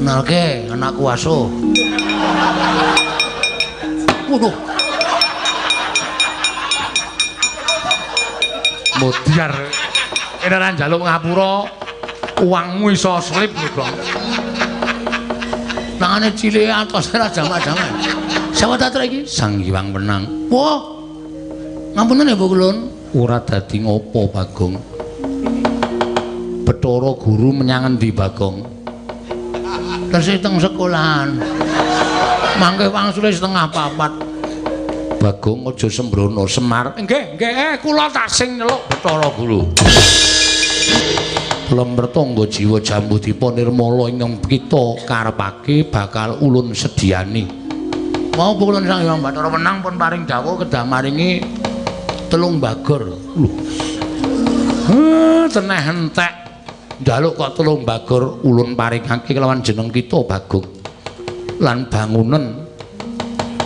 Nalke anakku asuh. Waduh. Modiar. Kene ora njaluk ngapura, uangmu iso slip lho, Bang. Tangane cilik atos ora jamak-jamak. Sapa ta iki? Sang Hyang Wenang. Wah. Ngapunten ya, Bu Kulun. Ora dadi ngopo, Bagong. Bathara Guru menyang endi, Bagong? Tesih teng sekolahan. Mangke wangsule 3:30. Bagong aja sembrono, Semar. Nggih, nggih, kula tak sing nyeluk Bathara Guru. Lemper tangga jiwa jambu dipa nirmala ingkang kita karepake bakal ulun sediani. Mau Bu Kulun Sang Hyang Bathara Wenang pun paring dawuh kedah maringi 3 bagor. Lho. Teneh entek. Njaluk kok 3 bagor ulun paringake kelawan jeneng kita Bagong. Lan bangunan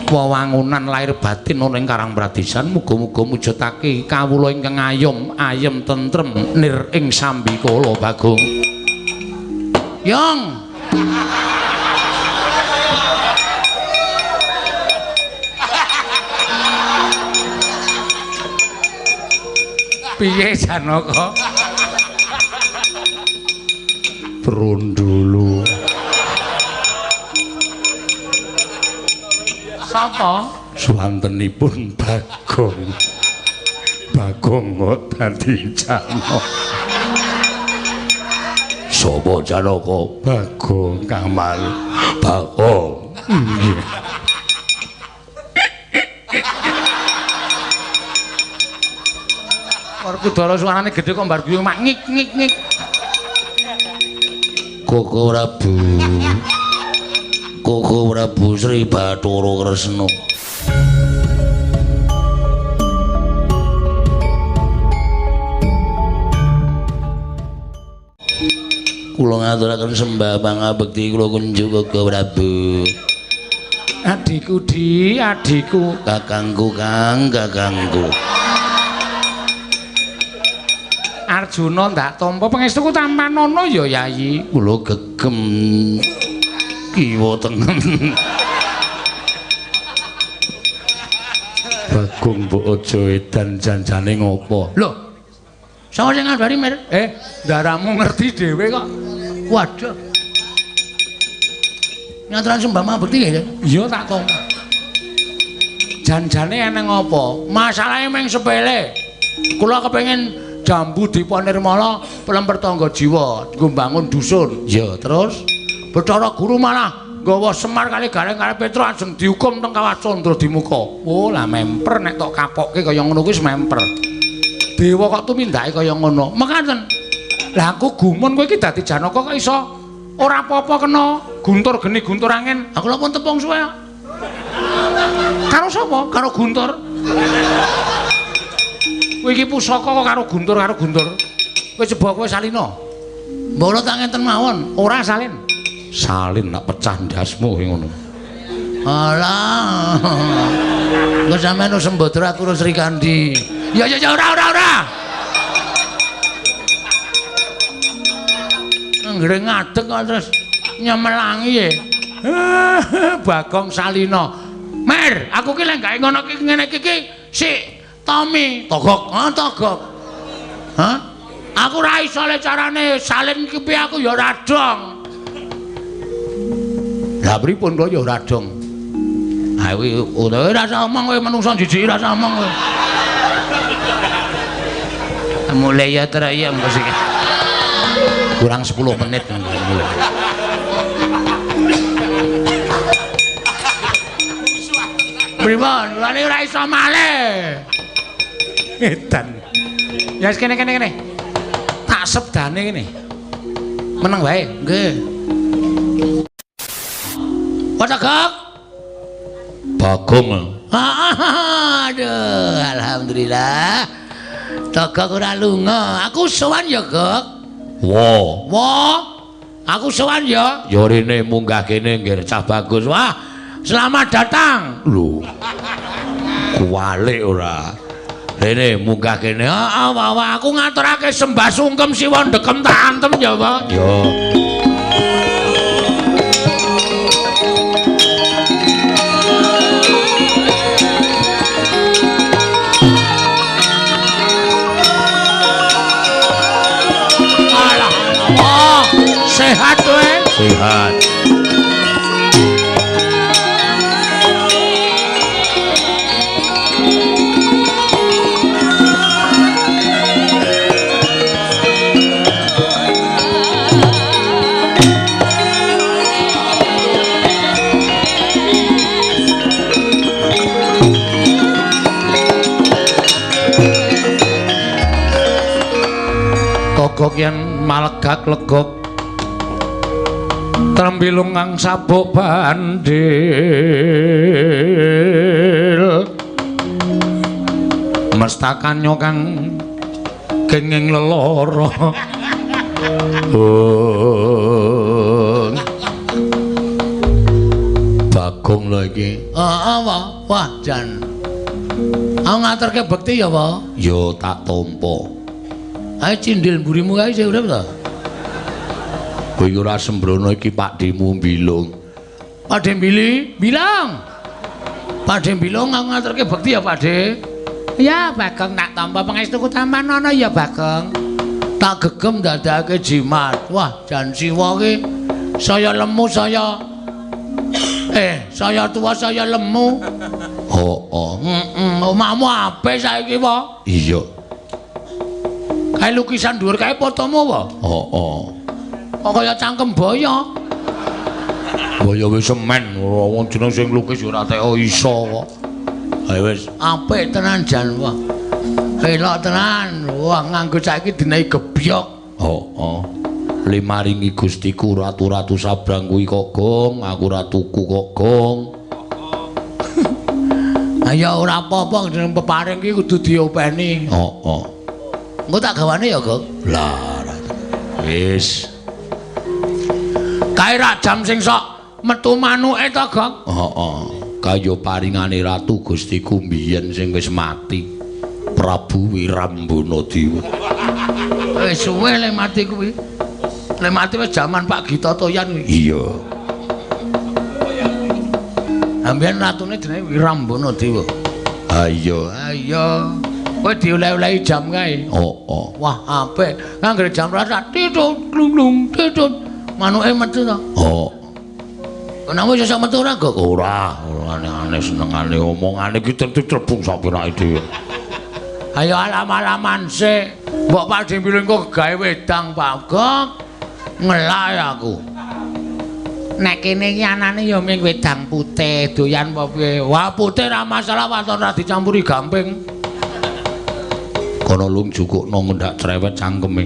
wewangunan lahir batin ana ing Karang Pradesan muga-muga mujudake kawula ingkang ayom ayem tentrem nir ing sambikala Bagong. Yong. Piye Janaka? Brondolo. Sapa? Suwantenipun Bagong. Bagong kok dadi Janaka. Sapa Janaka? Bagong Kamal. Bagong. Nggih. Werkudara suarane gedhe kok mbar guyu mak ngik ngik ngik. Koko Prabu. Koko Prabu Sri Bathara Kresna. Kula ngaturaken sembah pangabekti kula kunjuk Koko Prabu. Adhiku di, adhiku, kakangku kang, kakangku. Arjuna ndak tampa pangestuku tampanono ya Yayi. Kula gegem kiwa tengen. Bagong mbok aja edan janjane ngopo? Lho. Sapa sing ngabari, Mir? Ndaramu ngerti dhewe kok. Waduh. Nyaturan sembah mabekti ya? Iya tak tampa. Janjane eneng apa? Masalahe mung sepele. Kula kepengin Jambu Dipa Nirmala pelemper tangga jiwa nggo mbangun dusun. Ya, terus Bathara Guru malah nggawa Semar kali Gareng kali Petro ajeng dihukum teng Kawah Candra Dimuka. Oh, lah memper nek tok kapokke kaya ngono kuwi wis memper. Dewa kok tumindake kaya ngono. Mekaten. Lah aku gumun kowe iki dadi Janaka kok iso ora apa-apa kena guntur geni guntur angin. Aku lha pun tepung suwe. Karo sapa? Karo Guntur. Kowe iki pusaka kok karo Guntur karo Guntur. Kowe coba kowe salina. Mbok tak ngenten mawon, ora salin. Salin nak pecah ndasmu ngono. Alah. Engko sampean wis sembodra aku Sri Kandi. Ya ya ya ora ora ora. Anggere ngadeg kok terus nyemelangi e. Bagong Salina. Mer, aku ki lek gawe ngono ki ngene iki ki sik Tommy, togok, ha togok. Hah? Aku ora iso le carane salin ki piye aku ya ora dong. Lah pripun kula ya ora dong. Ha kuwi ora usah omong kowe menungso jijik ora usah omong kowe. Mulai ya terayam kok sik. Kurang 10 menit mulai. Pripun? Lha ora iso malih. Edan. Ya wis kene kene kene. Tak sebdane kene. Meneng wae. Nggih. Kok? Bagong. Aduh, alhamdulillah. Togok ora lunga. Aku sowan ya, Gok. Wo. Wo. Aku sowan ya. Ya rene munggah kene nggih cah bagus. Wah, selamat datang. Lho. Kuwalik ora. Rene munggah kene. Heeh, wah, wah, aku ngaturake sembah sungkem siwa ndekem tak antem ya, Pak. Ya. Sehat kowe? Sehat. Togok yen malegak legok trembilung kang sabuk bandil mestakanyo kang kenging leloro. Bagong lho iki. Heeh, wah jan. Aku ngaturke bekti ya, Pak? Ya tak tampa. Ayo cindil mburimu kae isih urip ta? Kowe ora sembrono iki Pakdhemu Mbilung. Pakdhe Mbili, bilang. Pakdhe Mbilung aku ngaturke bekti ya, Pakdhe. Ya, Bagong tak tampa pangestuku tampan ana ya, Bagong. Tak gegem dadake jimat. Wah, jan siwa ki saya lemu saya saya tua saya lemu. Heeh. Heeh, omahmu apik saiki, Pak? Iya. Kae lukisan dhuwur kae fotomu apa? Heeh. Kok kaya cangkem boyo. Boyo wis semen, wong jeneng sing lukis ora teko iso kok. Ayo wis apik tenan jan wah. Elok tenan. Wah nganggo saiki dinehi gebyok. Heeh. Limaringi Gustiku ratu-ratu sabrang kuwi kok gong, aku ora tuku kok gong. Ayo ora apa-apa jeneng peparing ki kudu diopeni. Heeh. Engko tak gawane ya, Gong. Lah, wis. Kae rak jam sing sok metu manuke to, Gong? Heeh. Kaya paringane Ratu Gustiku mbiyen sing wis mati. Prabu Wirambana Dewa. Wis suwe le mati kuwi. Le mati wis jaman Pak Gita Toyan kuwi. Iya. Ambiyen ratune jenenge Wirambana Dewa. Ha iya. Ha iya. Kowe dioleh-olehi jam kae. Heeh. Wah, apik. Nganggo jam rasa titut glung-glung titut. Manuke metu to? Heeh. Kenapa iso metu ora, Gok? Ora, ora aneh-aneh senengane omongane iki tentu crebung sak penake dhewe. Ayo alam-alaman sik. Mbok Pakdhe Mbilung kok gawe wedang, Pak Gok. Ngelak aku. Nek kene iki anane ya ming wedang putih, doyan apa piye? Wah, putih ora masalah waton ora dicampuri gamping. Kono lung jukukno ngendak cerewet cangkeme.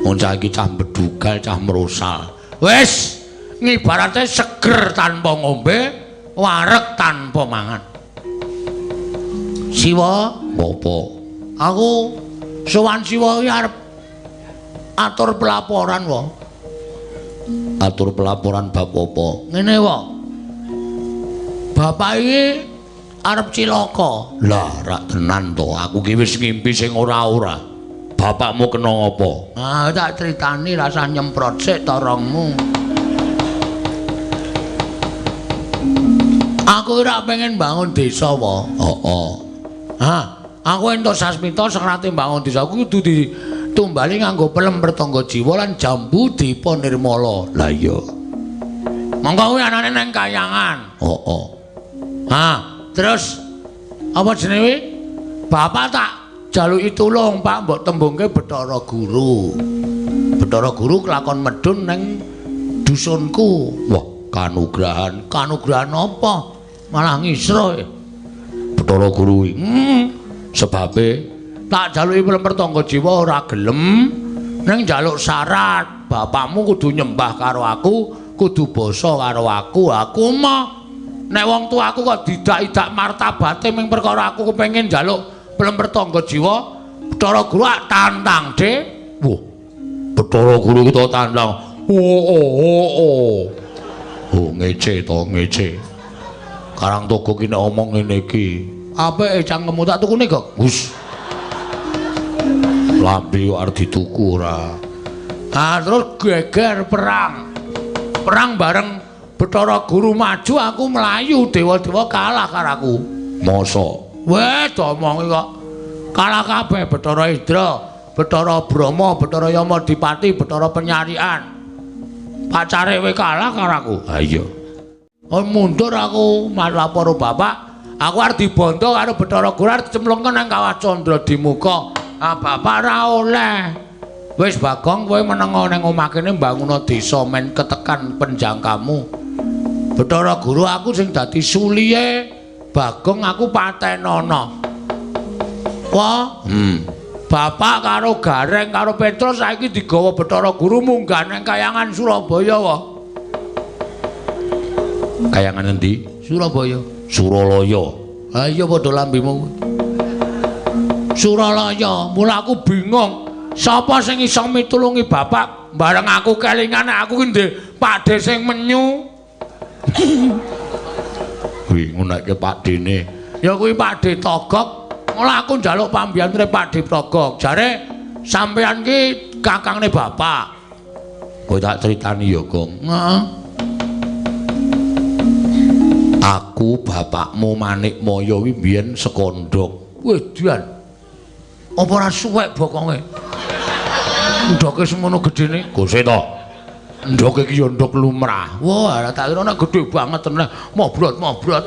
Wong cah iki cah bedugal, cah merosal. Wis, ngibarate seger tanpa ngombe, wareg tanpa mangan. Siwa, ngopo? Aku sowan Siwa iki arep atur pelaporan wae. Atur pelaporan bab apa? Ngene wae. Bapak iki arep cilaka. Lah, rak tenan to. Aku ki wis ngimpi sing ora-ora. Bapakmu kena apa? Ah, tak critani rasah nyemprot sik torongmu. Aku ora pengen bangun desa wae. Heeh. Ha, aku entuk sasmita serate bangun desa aku kudu ditumbali nganggo pelem pertangga jiwa lan jambu dipa nirmala. Lah iya. Monggo kuwi anane nang kayangan. Heeh. Ha, terus apa jenenge? Bapak tak jaluki tulung, Pak, mbok tembungke Bathara Guru. Bathara Guru kelakon medhun nang dusunku. Wah, kanugrahan. Kanugrahan apa? Malah ngisro. Bathara Guru kuwi. Sebabe tak jaluki pelem pertangga jiwa ora gelem, ning njaluk syarat, bapakmu kudu nyembah karo aku, kudu basa karo aku. Aku mah nek wong tuaku kok didak-idak martabate ming perkara aku kepengin njaluk pelem pertangga jiwa, Bathara Guru tantang, Dik. Wah, Bathara Guru kita tantang. Oh oh oh oh. Oh ngece to, ngece. Karang Togo ki nek omong ngene iki. Apike cangkemmu tak tukune kok. Gus. Lambe kok arep dituku ora. Ah terus geger perang. Perang bareng Bathara Guru maju, aku mlayu, dewa-dewa kalah karo aku. Mosok? Weh, diomongi kok. Kalah kabeh Bathara Indra, Bathara Brahma, Bathara Yama Dipati, Bathara Penyarian. Pacare kowe kalah karo aku. Ha iya. Oh mundur aku lapor bapak. Aku arep dibondo karo Bathara Guru arep dicemplungke nang Kawah Candra Dimuka. Ah bapak ora oleh. Wis Bagong kowe menengo nang omah kene mbanguna desa men ketekan penjangkamu. Bathara Guru aku sing dadi suliye Bagong aku patenono. Wah, Bapak karo Gareng karo Petrus saiki digawa Bathara Guru munggah nang kayangan Surabaya wae. Kayangan endi? Surabaya. Suralaya. Ha iya padha lambemu. Suralaya, mula aku bingung. Sapa sing iso mitulungi bapak? Bareng aku kelingan aku ki ndek pakde sing menyu. Kuwi ngunake pakdene. Ya kuwi Pakde Togok. Mula aku njaluk pambiyantune Pakde Togok. Jare sampean ki kakangne bapak. Kowe tak critani ya, Gong. Heeh. Aku bapakmu Manikmaya kuwi mbiyen sekondhok. Wih, dian. Apa ora suwek bokonge? Ndoke semono gedene. Gose to. Ndoke iki ya ndok lumrah. Wah, tak kira nek gedhe banget tenan. Mobrot-mobrot.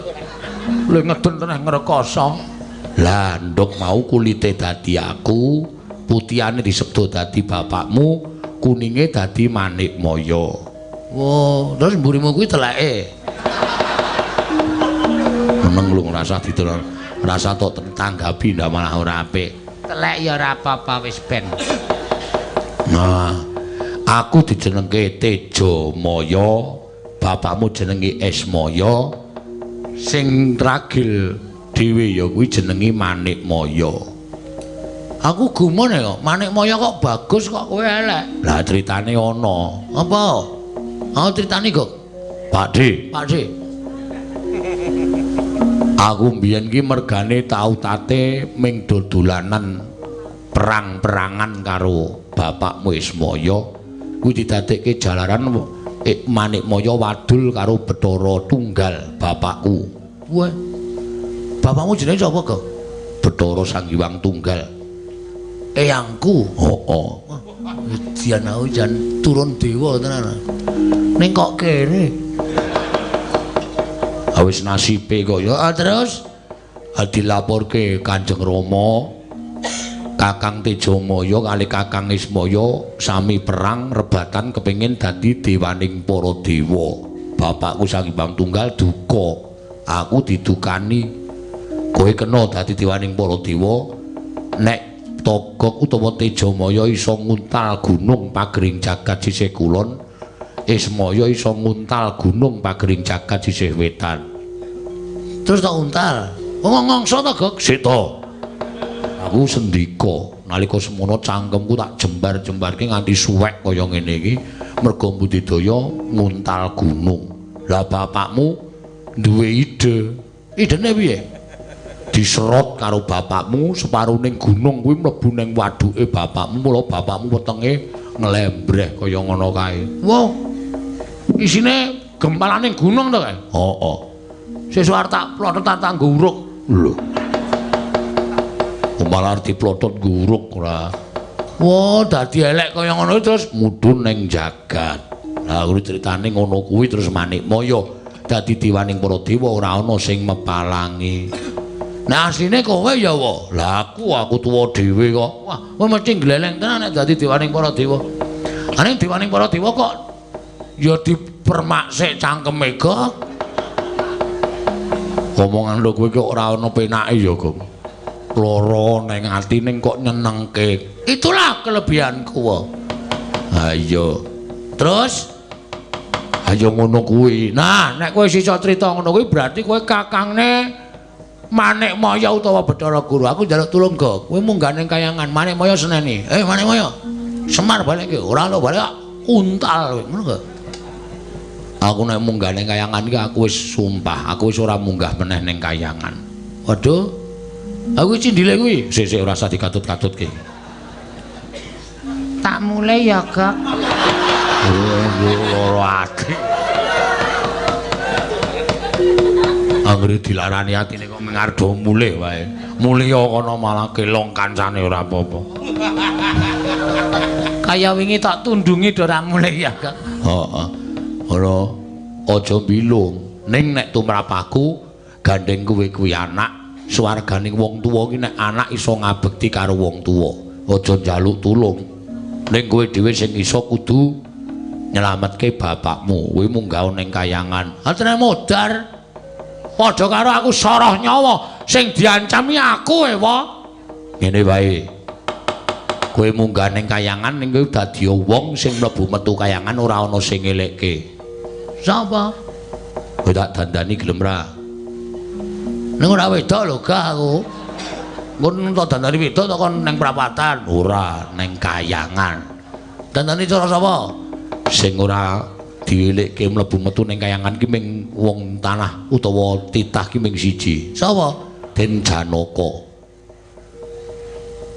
Le ngeden tenan ngrekoso. Lah, ndok mau kulite dadi aku, putihane disebut dadi bapakmu, kuninge dadi Manikmaya. Wah, terus mburimu kuwi teleke. Meneng lho ngrasa diterang, rasa tok tanggapi ndak malah ora apik. Telek ya ora apa-apa wis ben. Nah, aku dijenengke Tejamaya, bapakmu jenenge Esmaya, sing ragil dhewe ya kuwi jenenge Manikmaya. Aku gumun ya kok, Manikmaya kok bagus kok kowe elek. Lah critane ana. Apa? Aku critane kok. Pakde. Pakde. Aku mbiyen ki mergane tau tate ming dodolanan perang-perangan karo bapakmu Ismaya. Kuwi didadekke jalaran Manikmaya wadul karo Bathara Tunggal bapakku. Wah. Bapakmu jenenge sapa, Gok? Bathara Sang Hyang Tunggal. Eyangku. Heeh. Dian aku jan turun dewa tenan. Ning kok kere. Wis nasibe kok ya. Terus dilaporke Kanjeng Rama, Kakang Tejamaya kali Kakang Ismaya sami perang rebatan kepengin dadi dewaning para dewa. Bapakku Sang Hyang Tunggal duka. Aku didukani. Kowe kena dadi dewaning para dewa nek Togok utawa Tejamaya iso nguntal gunung pagering jagat sisih kulon, Ismaya iso nguntal gunung pagering jagat sisih wetan. Terus tak untal. Wong ngongso to, Gok? Sik to. Aku sendika nalika semono cangkemku tak jembar-jembarke nganti suwek kaya ngene iki merga budidaya nguntal gunung. Lah bapakmu duwe ide. Idene piye? Diserot karo bapakmu separuning gunung kuwi mlebu ning waduke bapakmu, mula bapakmu wetenge nglembreh kaya ngono kae. Wah. Isine gempalaning gunung to kae? Heeh. Sesuk arep tak plotot tak nggo uruk. Lho. Malah arep diplotot nggo uruk ora. Wah, dadi elek kaya ngono terus mudhun ning jagat. Lah kuwi critane ngono kuwi terus Manikmaya dadi dewaning para dewa ora ana sing mepalangi. Nah asline kowe ya wa. Lah aku tuwa dhewe kok. Wah, kowe mesti gleleng tenan nek dadi dewaning para dewa. Ane dewaning para dewa kok ya dipermak sik cangkeme kok. Omongan lho kowe kok ora ana penake ya, Gong. Lara ning ati ning kok nyenengke. Itulah kelebihanku. Ha iya. Terus ayo ngono kuwi. Nah, nek kowe iso crita ngono kuwi berarti kowe kakangne Manikmaya utawa Bathara Guru. Aku njaluk tulung, Gok. Kowe munggah ning kayangan Manikmaya seneni. Manikmaya. Semar balik ki. Ora lho balik untal kowe. Ngono kok. Aku nek munggah ning kayangan iki aku wis sumpah, aku wis ora munggah meneh ning kayangan. Waduh. Aku cindile kuwi. Sik-sik ora usah dikatut-katutke. Tak mulai ya, Gok. Loro ati. Anggere dilarani atine kok mengardo mulih wae. Mulih kono malah kelong kancane ora apa-apa. Kaya wingi tak tundungi do ora mulih ya, Gok. Heeh. Ora aja mbilung. Ning nek tumrap aku gandeng kowe kuwi anak, swarganing wong tuwa ki nek anak iso ngabekti karo wong tuwa. Aja njaluk tulung. Ning kowe dhewe sing iso kudu nyelametke bapakmu. Kowe munggah ning kayangan. Atene modar. Padha karo aku soroh nyawa sing diancami aku ewa. Ngene wae. Kowe munggah ning kayangan ning kowe dadi wong sing mlebu metu kayangan ora ana sing ngelekke. Sapa? Kowe tak dandani gelem ra? Ning ora wedok lho gak aku. Ngono tak dandani wedok tak kon ning prapatan. Ora, ning kayangan. Dandani cara sapa? Sing ora dielekke mlebu metu ning kayangan ki ming wong tanah utawa titah ki ming siji. Sapa? Den Janaka.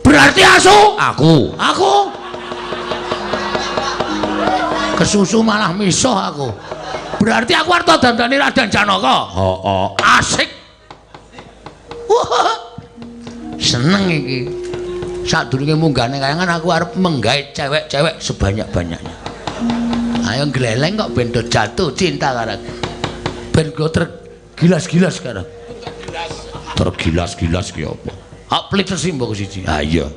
Berarti asu? Aku. Aku. Kesusu malah misuh aku. Berarti aku arep dandani Raden Janaka. Heeh. Asik. Wah. Seneng iki. Sadurunge munggah ning kayangan aku arep menggait cewek-cewek sebanyak-banyaknya. Ayo gleleng kok ben do jatuh cinta karo aku. Ben go tergilas-gilas karo. Tergilas-gilas ki apa? Hak pelit mbok siji. Ha iya.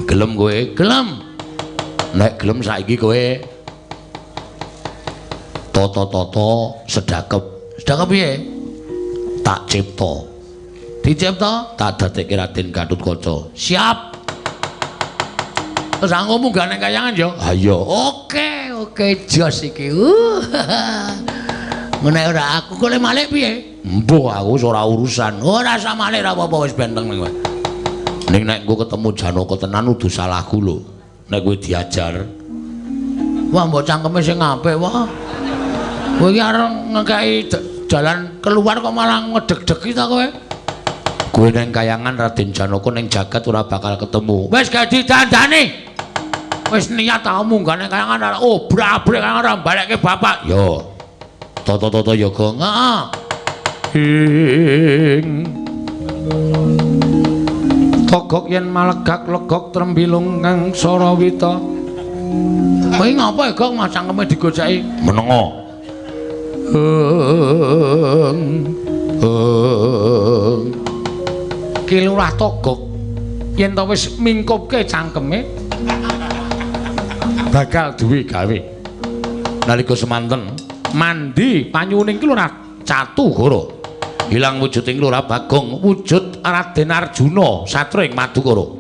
Gelem kowe? Gelem. Nek gelem saiki kowe toto-toto sedakep. Sedakep piye? Tak cipta. Dicipta? Tak dadekke Raden Gatotkaca. Siap. Terus aku munggah ning kayangan ya? Ha iya. Oke, oke jos iki. Ngene ora aku kok le malik piye? Mbuh aku wis ora urusan. Ora usah malik ora apa-apa wis benteng ning kowe. Ning nek engko ketemu Janaka tenan udu salahku lho. Nek kowe diajar. Wah mbok cangkeme sing apik wah. Kowe iki arep ngekeki jalan keluar kok malah ngedeg-degi ta kowe? Kowe ning kayangan Raden Janaka ning jagat ora bakal ketemu. Wis gak didandani. Wis niat tau munggah ning kayangan ora obrak-abrik ora balekke bapak. Yo. Toto-toto ya, Gong. Heeh. Ing togok yen malegak legok trembilung kang sarawita. Kowe ngapa ya, Gong, mas cangkeme digoceki? Menengo. Ki Lurah Togok yen to wis mingkupke cangkeme bakal duwe gawe. Nalika semanten mandi panyuning ki Lurah Catugara ilang wujuding Lurah Bagong wujud Raden Arjuna satria ing Madukara.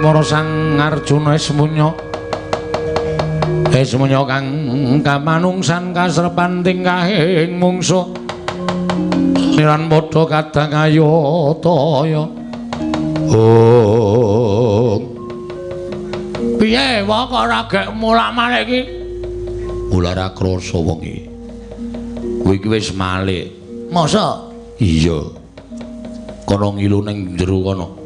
Mulat Sang Arjuna esmunya esmunya kang kamanungsan kasrepan tingkahing mungsuh niran padha kadang ayataya. Oh piye wae kok ora gek mulak-malik iki? Ora ora krasa wong iki. Kowe iki wis malik. Masa? Iya. Kono ngilu ning jero kono.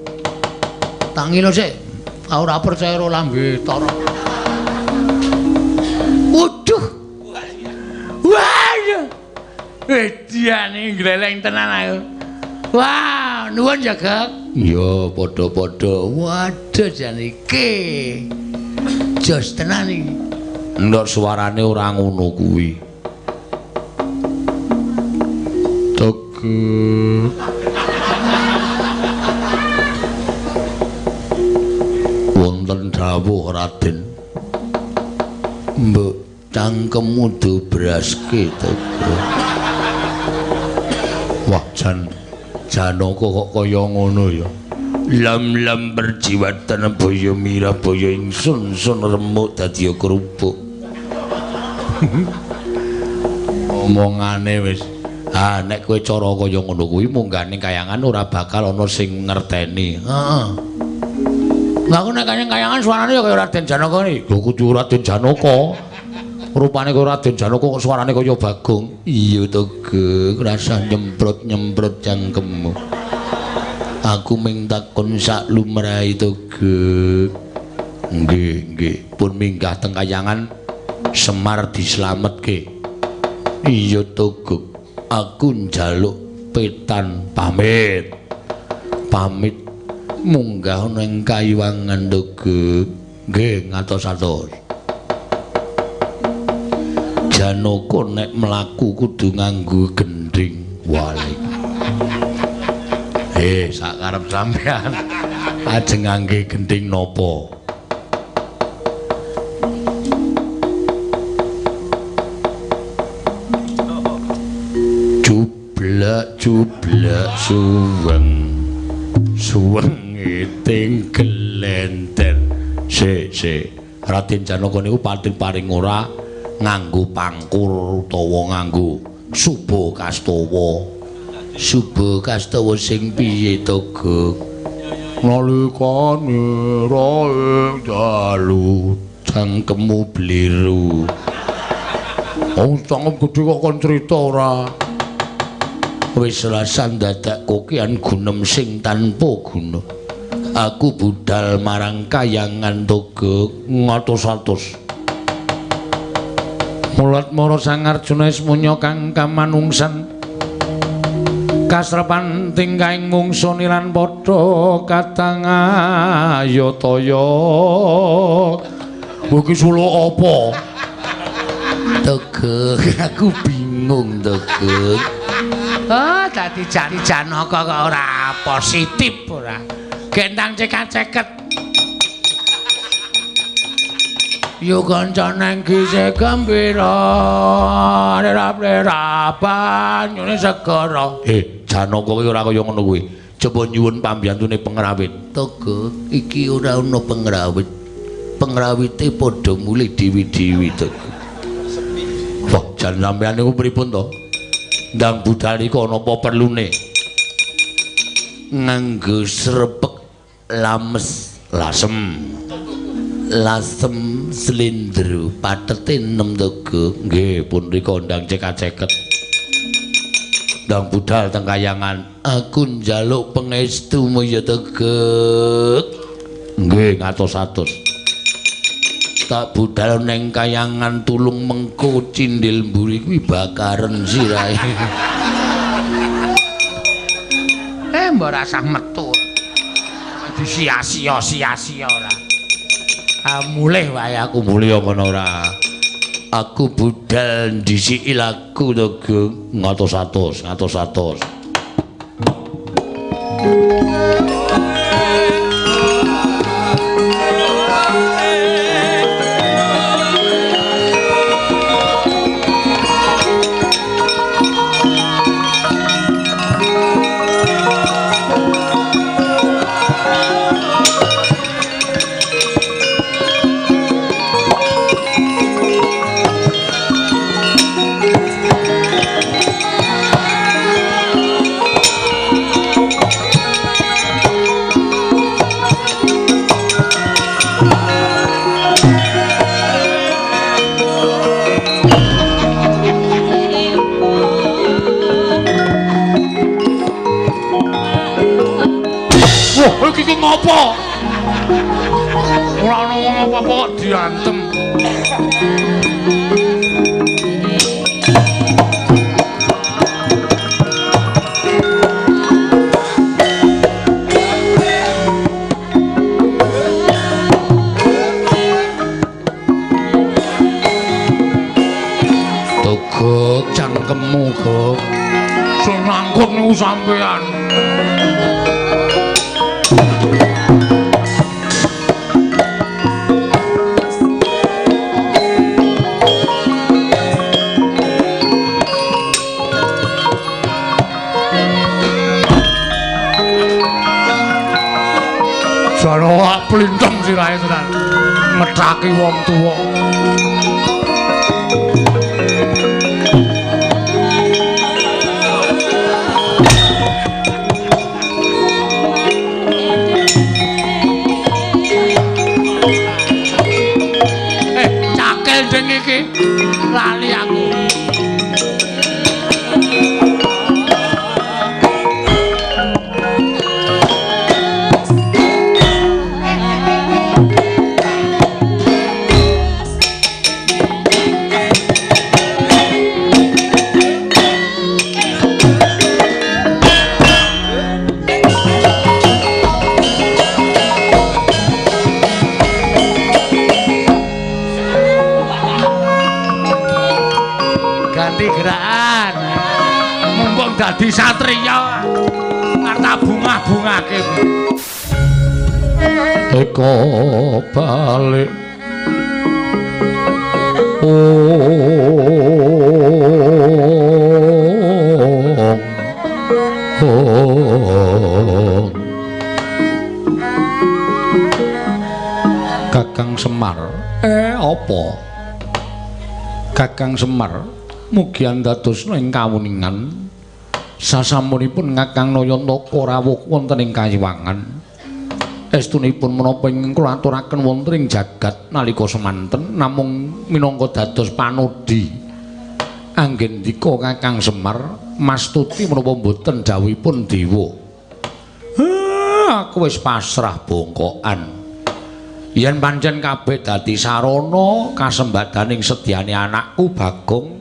Tak ngilu sik. Aku ora percaya karo lambe tara. Waduh. Waduh. Ediane gleleng tenan aku. Wah, nuwun ya, Gek. Iya, padha-padha. Waduh jan iki. Jos tenan iki. Ndok suarane ora ngono kuwi. Togok. Wonten dawuh Raden. Mbok cangkemmu dobraske Togok. Wah, jan Janaka kok kaya ngono ya. Lam-lam perjiwatan baya mirabaya ingsun sun remuk dadi kerupuk. Omongane wis. Ah, nek kowe cara kaya ngono kuwi munggah ning kayangan ora bakal ana sing ngerteni. Heeh. Lah aku nek kayangan suarane ya kaya Raden Janaka iki. Lho kudu Raden Janaka. Rupane kaya Raden Janaka kok suarane kaya Bagong. Iya to, Gek, rasah nyemprot-nyemprot cangkemmu. Aku ming takon sak lumrahe to, Gek. Nggih, nggih. Pun minggah teng kayangan Semar dislametke. Iya to, Gek. Aku njaluk petan pamit. Pamit munggah ana ing kayiwangan to, Gek. Nggih, ngatos-atos. Janaka nek mlaku kudu nganggo gendhing. Wale. Sak karep sampean ajeng ngangge gendhing napa? Jublek jublek suweng. Suweng iting gelenter. Sik, sik. Raden Janaka niku pating paring ora nganggo pangkur utawa nganggo suba kastawa. Suba kastawa sing piye to, Gek? Nalikane rae dalu cangkemmu bliru. Oh, cangkem gedhe kok kon crita ora? Wis rasan dadak kokian gunem sing tanpa guna. Aku budal marang kayangan to, Gek, ngatos-atos. Mulat mara Sang Arjuna ismunya kang kamanungsan. Kasrepan tingkahing mungsu nilan padha katang ayataya. Iki suluk apa? Tegek, aku bingung Tegek. Oh, dadi jani Janaka kok ora positif ora. Gendang cekak-ceket. Yo kanca nang gise gembira, rap-rapan nyune segara. Janaka kuwi ora kaya ngono kuwi. Coba nyuwun pambiyantune pengrawit. Tegek, iki ora ana pengrawit. Pengrawite padha mulih dewi-dewi Tegek. Wah, jan sampeyan niku pripun to? Ndang budal iku ana apa perlune? Nganggo srepek lames lasem. Lasem slindro patete 6 Tegek. Nggih, pun rika ndang cekak-ceket. Ndang budal teng kayangan. Aku njaluk pangestumu ya Tegek. Nggih, ngatos-atos. Tak budal neng kayangan tulung mengko cindil mburi kuwi bakaren sirahe. Mbok rasah metu. Disia-sia sia-sia ora. Ah mulih wae aku mulih ngono ora. Aku budal ndhisiki laku to, Geng. Ngatos-atos, ngatos-atos. Iki ngopo? Ora ana wong apa-apa kok diantem. Togok cangkemmu, Gok. Sing ngangkut niku sampean. Jane plintem sirahe tenan. Ngethaki wong tuwa. Angel ding iki. Lali aku. Dadi satriya arta bungah-bungahke eko balik ong Kakang Semar apa Kakang Semar mugi andadosna ing kawuningan sasampunipun Kakang Nayantaka rawuh wonten ing Kayiwangan. Estunipun menapa ingkang kula aturaken wonten ing jagat nalika semanten namung minangka dados panodhi. Anggendika Kakang Semar mastuti menapa mboten dawuhipun dewa. Aku wis pasrah bongkokan. Yen pancen kabeh dadi sarana kasembadaning sedyane anakku Bagong,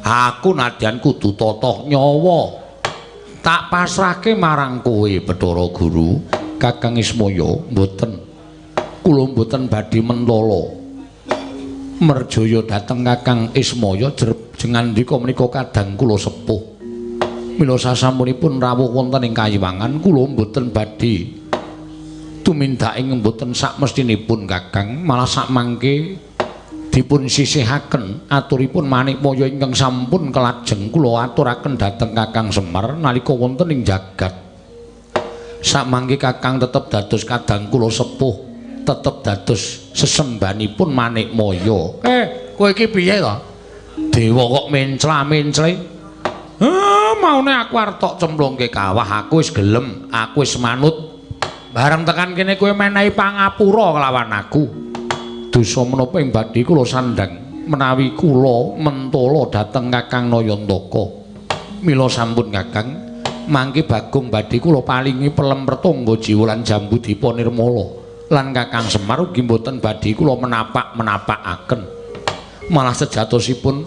aku nadyan kudu totoh nyawa. Tak pasrahke marang kowe Bathara Guru. Kakang Ismaya mboten. Kula mboten badhe mentala. Merjaya dhateng Kakang Ismaya jengandika menika kadang kula sepuh. Mila sasampunipun rawuh wonten ing Kayiwangan kula mboten badhe tumindake mboten sakmestinipun Kakang, malah sakmangke dipun sisihaken aturipun Manikmaya ingkang sampun kelajeng kula aturaken dhateng Kakang Semar nalika wonten ing jagat. Samangke Kakang tetep dados kadang kula sepuh, tetep dados sesembanipun Manikmaya. Kowe iki piye to? Dewa kok mencla-mencle. Maune aku arep tok cemplungke kawah, aku wis gelem, aku wis manut. Bareng tekan kene kowe menehi pangapura kelawan aku. Dosa menapa ing badhe kula sandhang menawi kula mentala dhateng Kakang Nayantaka. Mila sampun Kakang, mangke Bagong badhe kula palingi pelem pertangga jiwa lan jambu dipa nirmala. Lan Kakang Semar ugi mboten badhe kula menapak-menapakaken. Malah sejatosipun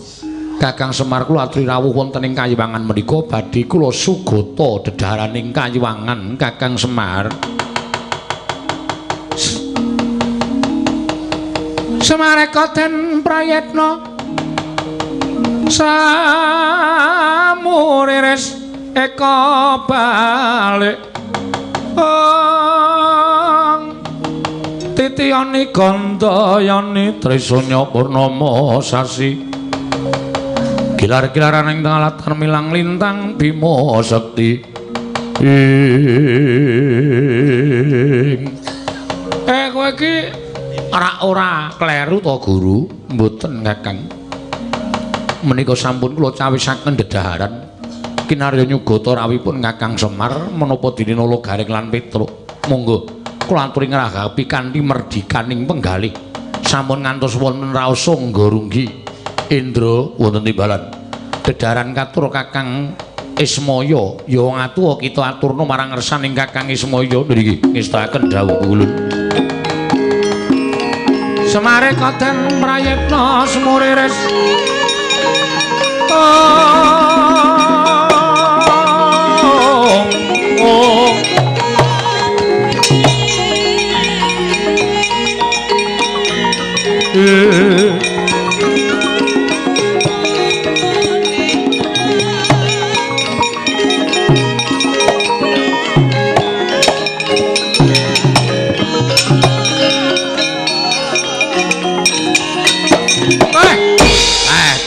Kakang Semar kula aturi rawuh wonten ing Kayiwangan menika badhe kula sugata dedhaharaning Kayiwangan Kakang Semar. Semareka den prayetna samuriris eka balik ong titiyani gandayani Trisunya purnama sasi gilar-gilaran ing tengah latar milang lintang Bima Sekti ing kowe iki ora kleru to Guru? Mboten Kakang. Menika sampun kula cawisaken dedaharan kinarya nyugata rawuhipun Kakang Semar menapa dene Nala Gareng lan Petruk. Monggo kula aturi ngragapi kanthi merdikaning penggalih. Sampun ngantos wonten raos sangga runggi Indra wonten timbalan. Dedaharan katur Kakang Ismaya ya wong atuwa kita aturna marang ngersaning Kakang Ismaya ngriki ngestakaken dawuh kula. Semareka den prayitna semuriris ong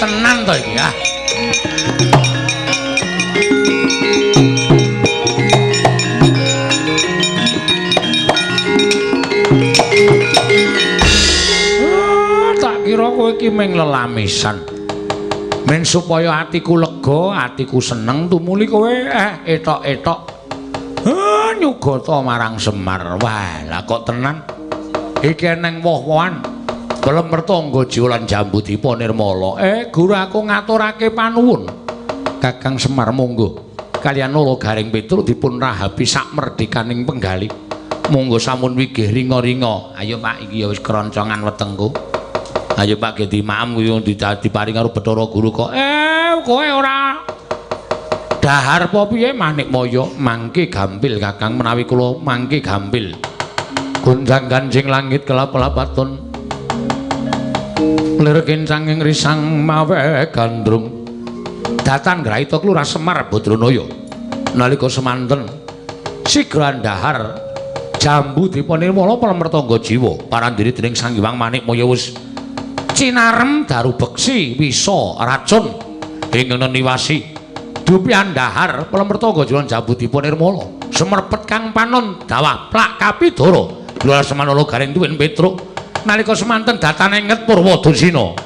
tenan to iki ah. Tak kira kowe iki mung lelamisan. Men supaya atiku lega, atiku seneng tumuli kowe etok-etok nyugata marang Semar. Wah, lah kok tenan. Iki eneng woh-wohan. Pelem mertangga jiwa lan jambu dipa nirmala. Guru aku ngaturake panuwun. Kakang Semar monggo. Kaliyan Nala Gareng Petruk dipun rahapi sak merdekaning penggalih. Monggo sampun wigih ringa-ringa. Ayo Pak, iki ya wis keroncongan wetengku. Ayo Pak ge dimaem kuwi diparing karo Bathara Guru kok. Kowe ora dahar apa piye Manikmaya? Mangke gampil Kakang, menawi kula mangke gampil. Gonjang ganjing langit kelap-lapaton. Lir kencanging risang mawe gandrung. Datan graita Klurah Semar Badranaya. Nalika semanten sigra dahar jambu dipa nirmala palemertangga jiwa parandiri dening Sang Hyang Manikmaya wis cinarem daru beksi wisa racun ingkang neniwasi. Dupi andhahar palemertangga jiwa jambu dipa nirmala semerpet kang panon dawah plak kapidara. Lurah Semar Nala Gareng tuwin Petruk. Nalika semanten datane nget Purwadasina.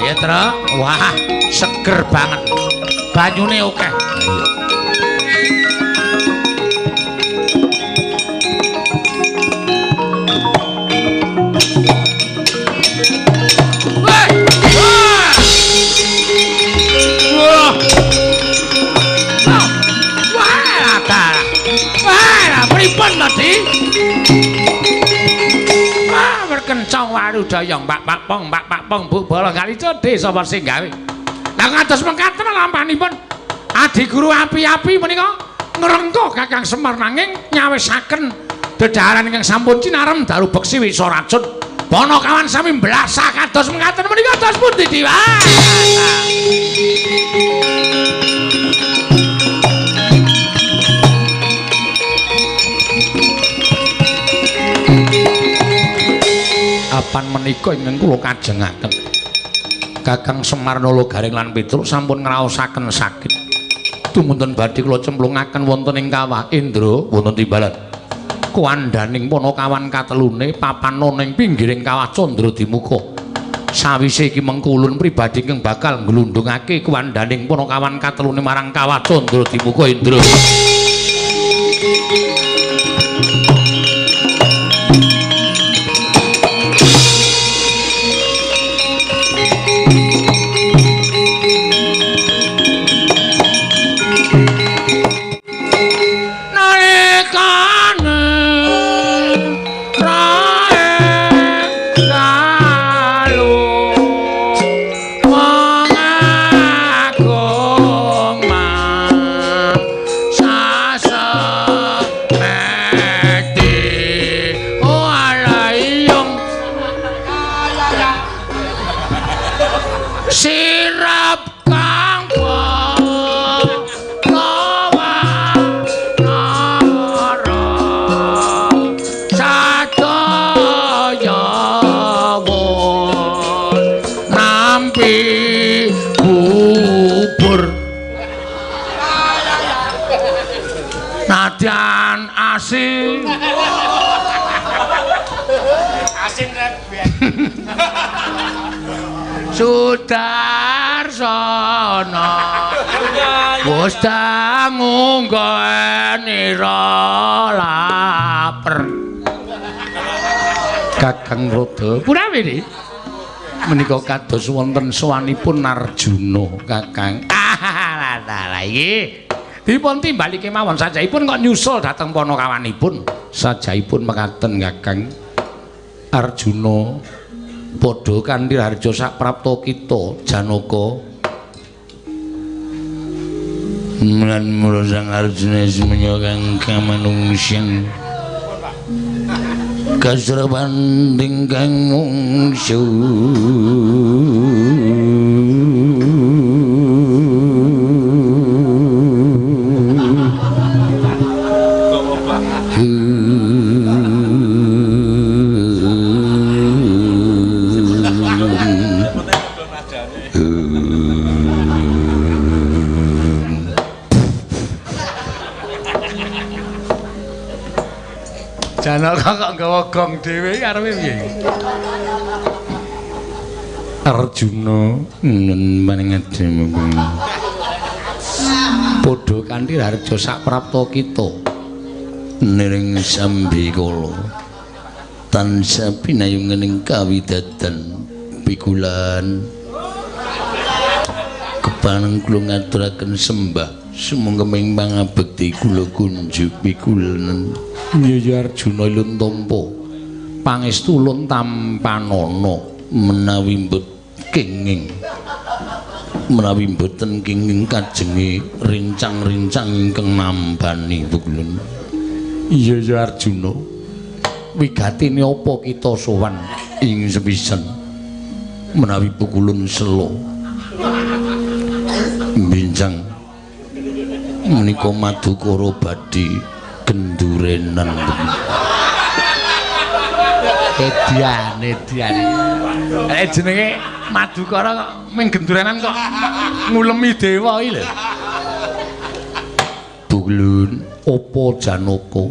Ayo, Tru. Wah, seger banget. Banyune akeh. Ayo. Pripun tadi? Ah, berkencang warudaya Mbak Pak Pong, Mbak Pak Pong, Bu Bala kali cedhe sapa sing gawe. Lah ngantos mekaten lampanipun Adi Guru api-api menika ngrengkuh Kakang Semar nanging nyawisaken dedaharan ingkang sampun cinarem daru beksi wisa racun. Panakawan sami mblasah kados mekaten menika dos pundi Dewa? Apan menika ingkang kula kajengaken Kakang Semar Nala Gareng lan Petruk sampun ngraosaken sakit. Tumunten badhe kula cemplungaken wonten ing kawah Indra wonten timbalan. Kuwandhaning panakawan katelune papan ing pinggiring kawah Candra Dimuka. Sawise iki mengkulun pribadi ingkang bakal nglundhungake kuwandhaning panakawan katelune marang kawah Candra Dimuka Indra. Nadyan asin. Asin rebek. Sudarsono wis dangu nggonira laper. Kakang Rada punawi niki menika kados wonten sowanipun Arjuna Kakang. Ah lah iki dipun timbali kemawon sajaipun kok nyusul dhateng panakawanipun. Sajaipun mekaten Kakang Arjuna padha kanthi harja saprapta kita Janaka. Lan mula Sang Arjuna semenya kang kamanungsan kasraban ingkang mungsu. Janaka kok nggawa gong dhewe arepe piye? Arjuna nun manengademu padha kanthi harja saprapta kita niring sambikala tansah pinayungening kawidadan pikulan kepareng kula ngaturaken sembah sumangga ing pangabekti kula kunjuk pikulan. Iya ya Arjuna ulun tampa pangestu ulun tampanana menawi kenging menawi mboten kenging kajenge rincang-rincang ingkang nambani pukulun. Iya ya Arjuna, wigatine apa kita sowan ing sepisan menawi pukulun selo bincang menika madukara badhe gendurenan. Edian, edian. Jenenge madukara kok ming gendurenan kok ngulemi dewa iki lho. Pukulun apa Janaka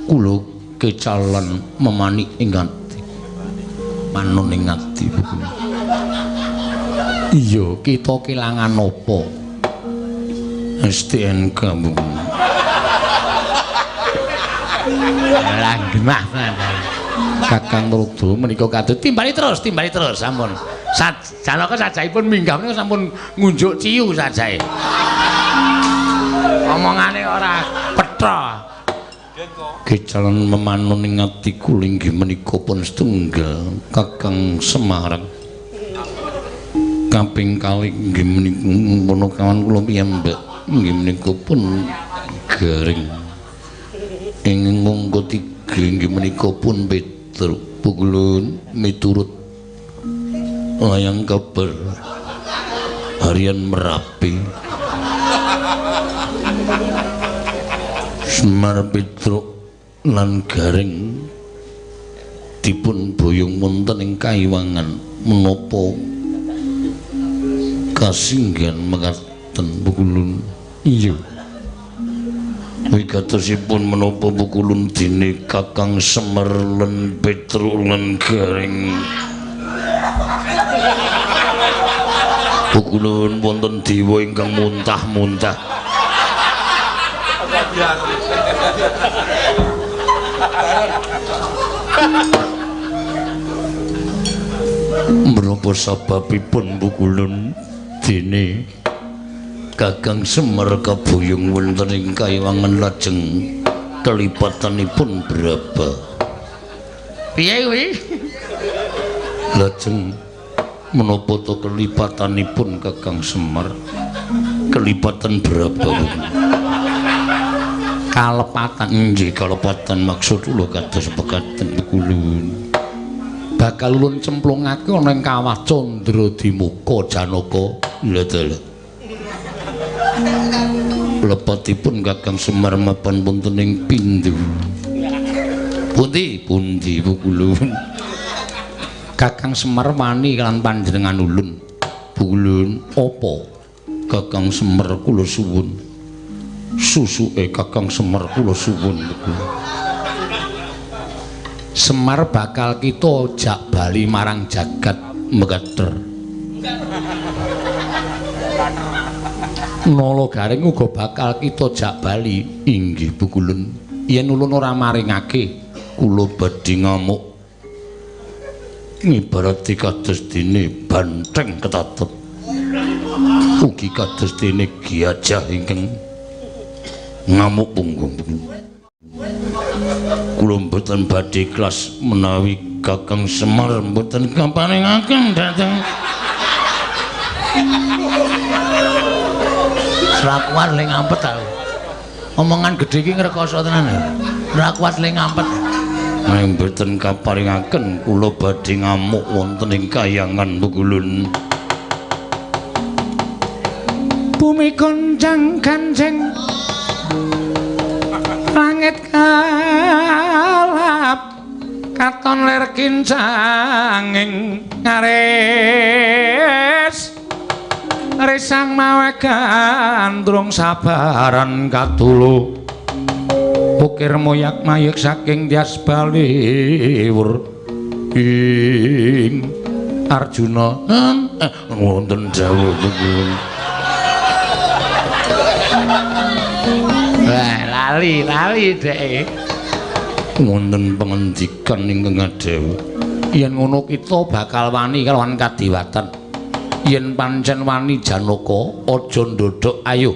kula kecalan memanik ing ati manun ing ati pukulun. Iya, kita kelangan apa? STNK pukulun. Lah genah tenan. Kakang Rudra menika kados timbali terus sampun. Janaka sajaipun minggah menika sampun ngunjuk ciu sajae. Omongane ora petha. Kecalan memanun ing ati kula inggih menika pun setunggal Kakang Semar. Kaping kalih inggih menika punakawan kula piyambak inggih menika pun garing. Ing mongko tiga inggih menika pun Petruk pukulun miturut layang kabar harian Merapi. Semar Petruk lan Gareng dipun boyong wonten ing kaiwangan menapa kasinggihan mekaten pukulun. Iya. Wigatosipun menapa pukulun dene Kakang Semar lan Petruk lan Gareng pukulun wonten dewa ingkang muntah-muntah. Menapa sababipun pukulun dene Kakang Semar kaboyong wonten ing kaiwangan lajeng kelipatanipun berapa? Piye kuwi? Lajeng menapa to kelipatanipun Kakang Semar? Kelipatan berapa? Kalepatan. Nggih, kalepatan maksud kula kados pekaten pukulun. Bakal ulun cemplungake ana ing kawah Candradimuka Janaka. Lha dalah. Lepatipun Kakang Semar mapan wonten ing pindhu. Pundi? Pundi pukulun? Kakang Semar wani lan panjenengan ulun. Pukulun apa? Kakang Semar kula suwun. Susuke Kakang Semar kula suwun. Semar bakal kita jak bali marang jagat mekater. Nala Gareng uga bakal kita jak bali. Inggih pukulun. Yen ulun ora maringake kula badhe ngamuk. Ngibarati kados dene banteng ketatut. Ugi kados dene gajah ingkang ngamuk punggung. Kula mboten badhe ikhlas menawi Kakang Semar mboten kaparingaken dhateng. Ora kuat le ngampet aku. Omongan gedhe iki ngrekoso tenan. Ora kuat le ngampet. Nek mboten kaparingaken kula badhe ngamuk wonten ing kayangan pukulun. Bumi goncang ganceng langit kalap katon lir kincanging ngaris risang mawe gandrung sabaran katulu ukir moyak mayek saking tias baliwur ing Arjuna, wonten dawuh pukulun. Wah, lali dheke. Wonten pangendikan ingkang adhawuh. Yen ngono kita bakal wani kalawan kadiwatan. Yen pancen wani Janaka, aja ndodhok ayo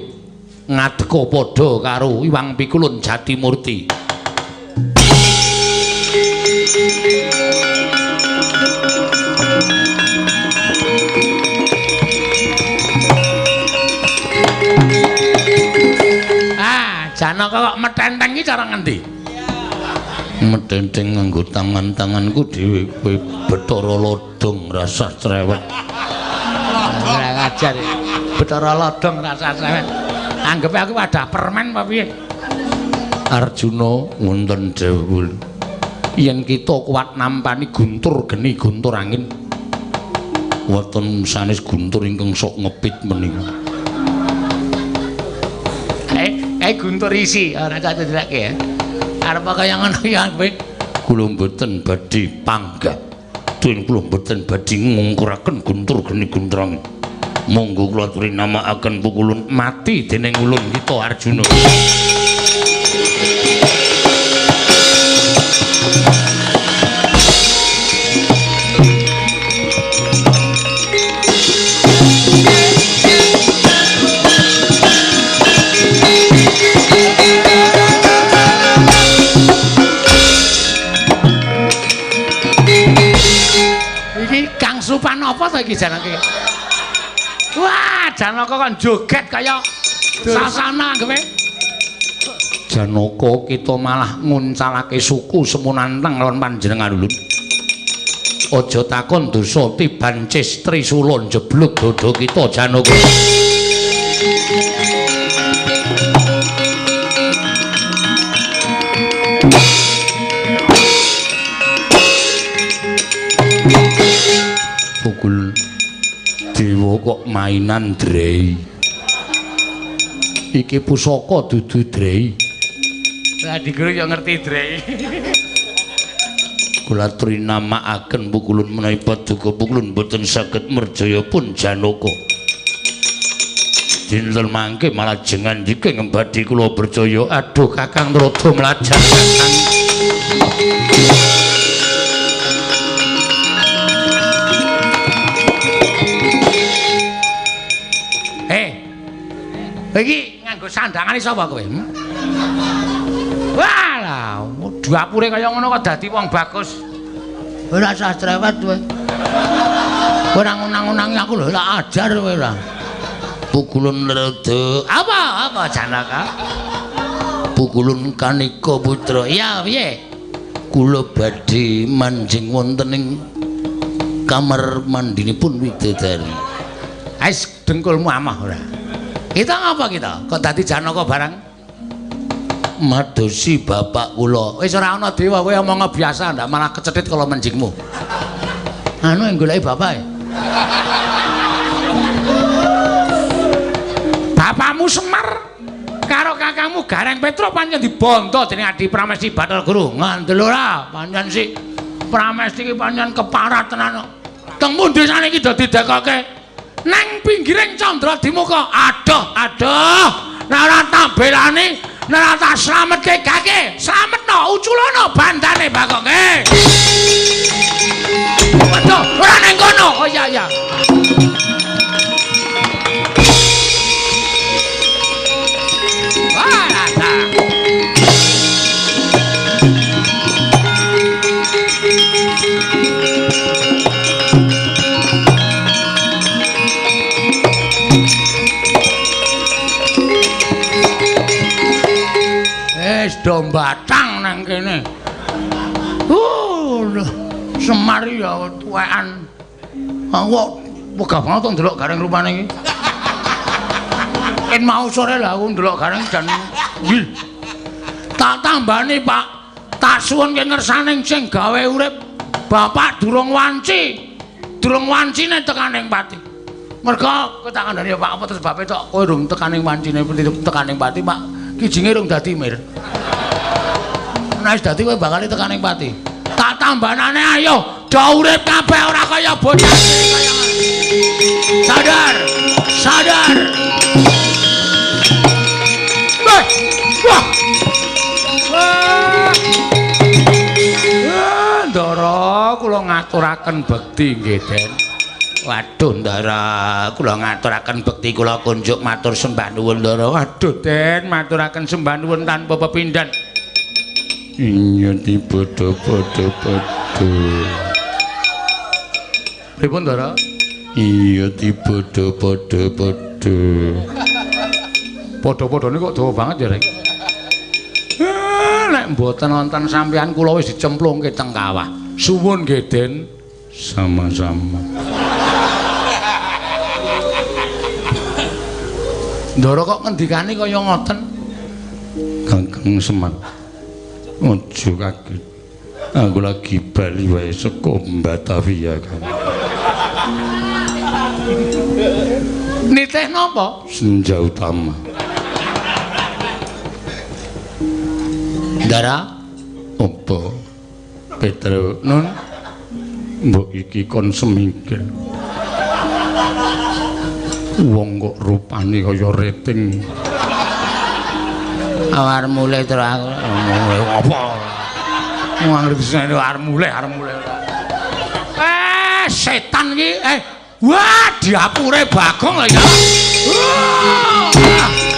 ngadeka padha karo Iwang Pikulun Jatimurti. Ah, Janaka kok metenteng iki cara ngendi? Metenteng nganggo tangan-tanganku dhewe kowe Bathara Lodong rasah cerewet. Ora ngajar. Bathara Lodong rasah cerewet. Anggepe aku wadah permen apa piye? Arjuna wonten dawuh. Yen kita kuat nampani guntur geni guntur angin. Wonten sanes guntur ingkang sok ngepit menika. Guntur isi ora tak cedhake ya. Arep kaya ngono ya kowe. Kula mboten badhe panggah. Dene kula mboten badhe ngungkuraken guntur geni guntur angin. Monggo kula aturi namakaken pukulun mati dening ulun kita Arjuna. Iki Kang Supan apa to iki janake? Wah, Janaka kon joget kaya sasana kowe. Janaka kita malah nguncalake suku semunantang lawan panjenengan ulun. Aja takon dosa tiban cis trisula njeblug dada kita Janaka. Pukul dewa kok mainan drei. Iki pusaka dudu drei. Lah diguru yo ngerti drei. Kula aturi namakaken pukulun menawi paduka pukulun boten saged merjaya pun Janaka. Dinten mangke malah jengan dike ngembadi kula percaya. Aduh Kakang rada mlajar Kakang. Iki nganggo sandangane sapa kowe? Wah, lah dapure kaya ngono kok dadi wong bagus. Ora usah cerewet kowe. Ora ngunang-unangi aku lho, tak ajar kowe ora. Pukulun rada. Apa? Apa Janaka? Pukulun Kanika putra. Iya, piye? Kula badhe manjing wonten ing kamar mandinipun widodari. Ais dengkulmu amah ora. Kita ngapa kita? Kok dadi Janaka barang? Madosi bapak kula. Wis ora ana dewa kowe omong biasa ndak malah kecethit kala menjingmu. Anu yang goleki bapake. Bapakmu Semar karo kakangmu Gareng Petruk pancen dibondo dening Adi Pramesti Bathara Guru. Ngandel ora pancen si Pramesti iki pancen keparat tenan. Teng pundi saniki do didekoke? Nang pinggiring Candra Dimuka. Aduh, aduh. Nek ora tak belani, nek ora tak slametke gage, slametno uculono bandane Bagong. Waduh, ora ning kono. Oh iya iya. Wah, rasa. Wis do mbatang nang kene. Semar ya tuwekan. Aku kok wegah banget to ndelok Gareng rupane iki. Yen mau sore lah aku ndelok Gareng dan wih. Tak tambani, Pak. Tak suwunke ngersaning sing gawe urip. Bapak durung wanci. Durung wancine tekaning pati. Merga kowe tak kandhani ya Pak, apa terus bape tok kowe durung tekaning wancine tekaning pati, Pak. Kijinge rung dadi mir. Nek wis dadi kowe bakal tekaning pati. Tak tambanane ayo Do urip kabeh ora kaya bocah kaya. Sadar. Sadar. Wah. Wah. Wah. Ndara, kula ngaturaken bekti nggih, Den. Waduh, Ndara, kula ngaturaken bekti kula kunjuk matur sembah nuwun, Ndara. Waduh, Den, maturaken sembah nuwun tanpa pepindhan. Iya dipadha-padha-padha. Pripun, Ndara? Iya dipadha-padha-padha. Padha-padhane kok dawa banget ya, Rek. Nek mboten wonten sampeyan kula wis dicemplungke teng kawah. Suwun nggih, Den. Sama-sama. Ndara kok ngendikane kaya ngoten? Kakang Semar. Aja kaget. Aku lagi bali wae saka Batavia kan. Nitih napa? Senja utama. Ndara, apa? Petro Nun. Mbok iki kon semingkir. Wong kok rupane kaya rating. Awar mulih terus aku. Apa? Wong ngerti arep mulih, arep mulih. Setan iki. Wah, diapure Bagong lho ya.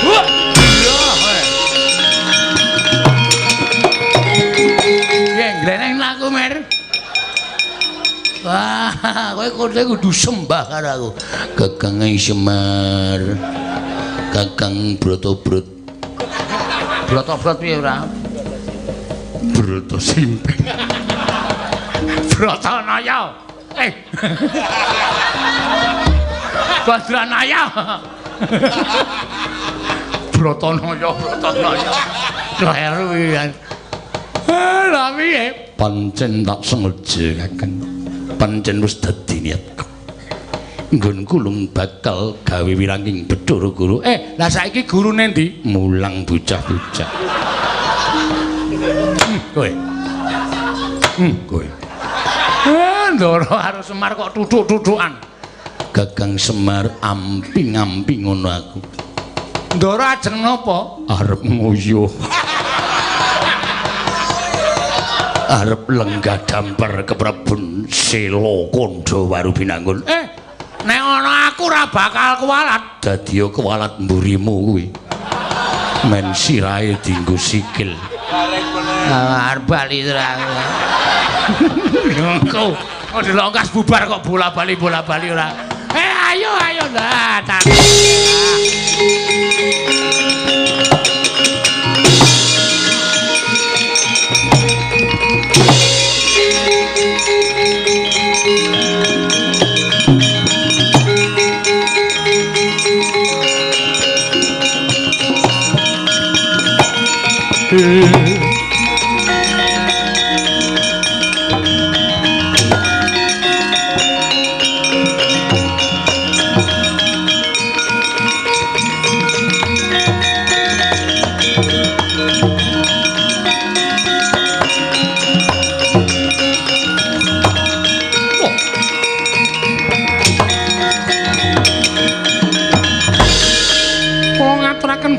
Wah. Gleneng laku, Mer. Wah, kowe kudu sembah karo aku. Kakang Semar. Kakang Brotobrot. Brotobrot piye ora? Broto simping. Brotonaya. Badranaya. Brotonaya, Brotonaya. Kleru pisan. Lah piye? Pancen tak sengaja Kakang. Pancen wis dadi niatku. Nggonku lung bakal gawe wiranging Bathara Guru. Lah saiki gurune ndi? Mulang bocah-bocah. Kowe. Kowe. Ndara karo Semar kok tuthuk-tuthukan. Kakang Semar amping-amping ngono aku. Ndara ajeng napa? Arep nguyuh. Arep lenggah damper keprabon Sela Kandha Waru Binangun. Nek ana aku ora bakal kuwalat. Dadi kuwalat mburimu kuwi. Men sirahe dienggo sikil. Arep bali terus. Engko kok dilongkas bubar kok bola-bali bola-bali ora. Ayo ayo lah tak.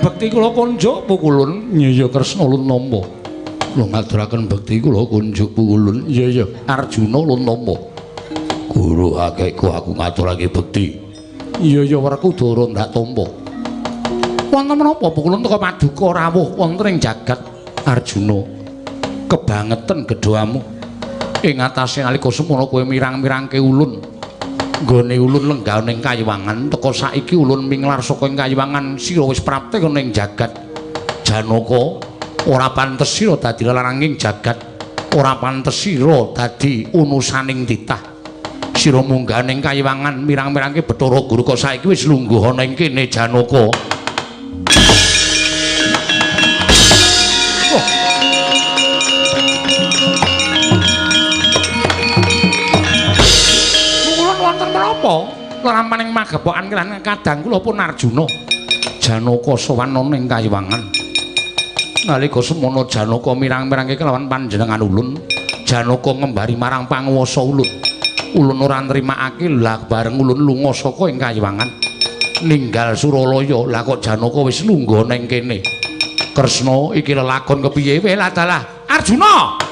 Bekti kula kunjuk pukulun Iya Kresna ulun nampa. Kula ngaturaken bekti kula kunjuk pukulun. Iya Arjuna ulun nampa. Guru akehku aku ngaturake bekti. Iya Werkudara ndak tampa. Wonten menapa pukulun teka paduka rawuh wonten ing jagat Arjuna. Kebangeten gedhamu ing atase nalika semono kowe mirang-mirangke ulun. Nggone ulun lenggah ning kayiwangan teka saiki ulun minglar saka ing kayiwangan sira wis prapte ana ing jagat Janaka. Ora pantes sira dadi lelaranging jagat, ora pantes sira dadi unusaning titah. Sira munggah ning kayiwangan mirang-mirangke Bathara Guru kok saiki wis lungguh ana ing kene Janaka. Lerampaning magepokan lan kadang kula pun Arjuna. Janaka sowan ana ing kayiwangan. Nalika semono Janaka mirang-mirangke kelawan panjenengan ulun, Janaka ngembari marang panguwasa ulun. Ulun ora nrimakake lah bareng ulun lunga saka ing kayiwangan ninggal Suralaya. Lah kok Janaka wis lungguh neng kene. Kresna iki lelakon kepiye? Weh dalah Arjuna.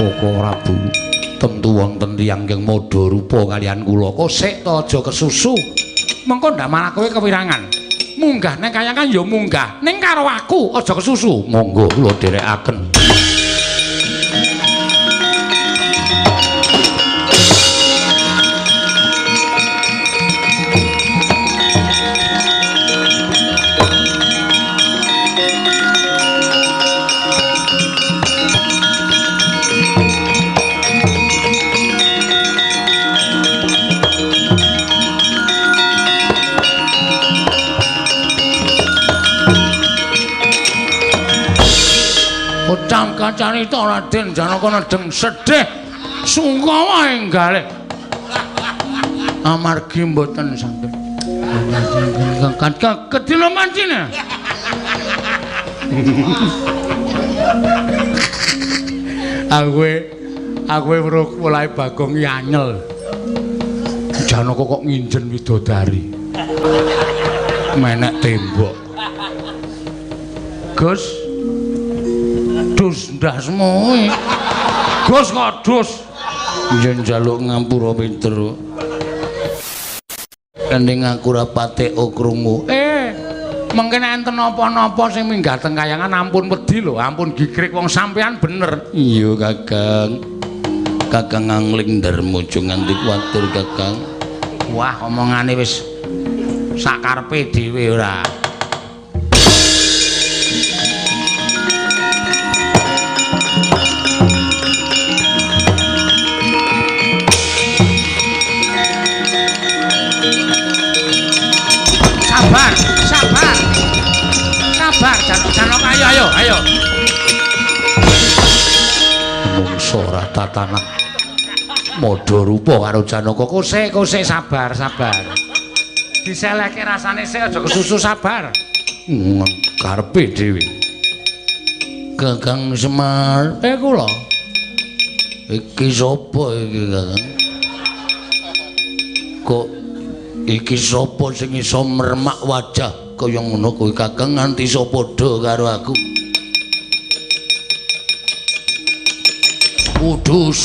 Koko Prabu, tentu wonten tiyang ingkang madha rupa kaliyan kula. Kosek to aja kesusu. Mengko ndak malah kowe kewirangan. Munggah nang kayangan ya munggah, ning karo aku aja kesusu. Monggo kula dherekaken. Kacarita Raden Janaka nedeng sedih sungkawa enggalih amargi mboten saged kedina mancine. Aku weruh polahe Bagong ki anyel. Janaka kok nginjen widodari menek tembok. Gus dus ndasmu. Gus kok dus. Yen njaluk ngampura pinter. Kending aku ora patek krungu. Mengkene enten napa-napa sing minggah teng kayangan ampun wedi lho, ampun gigrik wong sampean bener. Iya, Kakang. Kakang angling darma aja nganti kuwatir, Kakang. Wah, omongane wis sakarepe dhewe ora. Sabar, sabar, Janaka, ayo, ayo, ayo. Mungso ora tatanan madha rupa karo Janaka. Kosek, kosek, sabar, sabar. Diselehke rasane sik, aja kesusu, sabar. Karepe dhewe. Kakang Semar, kula. Iki sapa iki, Kakang? Kok iki sapa sing iso mermak wajah kaya ngono kuwi, Kakang, nganti iso padha karo aku? Kudus.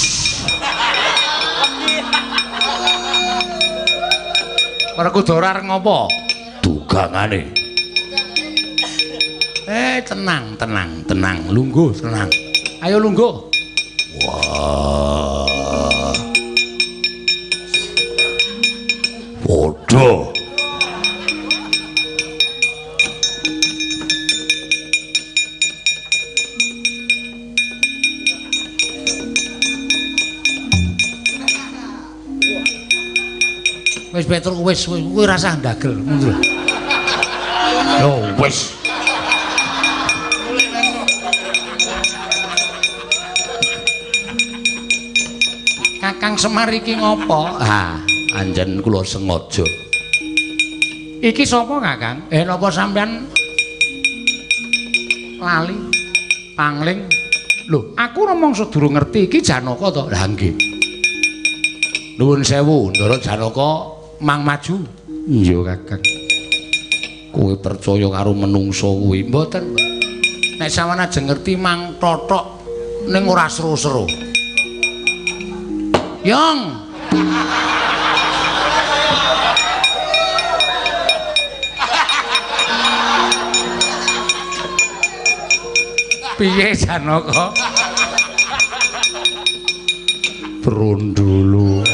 Werkudara arep ngopo? Dugangane. Tenang, tenang, tenang, lungguh, tenang. Ayo lungguh. Wah. Padha. Wis Petruk wis kowe rasah ndagel mundur. Lho wis. Kakang Semar iki ngopo? Ha, anjen kula sengaja. Iki sapa, Kakang? Napa sampean lali pangling? Lho, aku rumangsa durung ngerti iki Janaka to. Lah nggih. Nuwun sewu, Ndara Janaka mang maju. Iya, Kakang. Kowe percaya karo menungsa kuwi? Mboten. Nek sampean ajeng ngerti mang tothok ning ora seru-seru. Yong. Piye Janaka? Brondolo.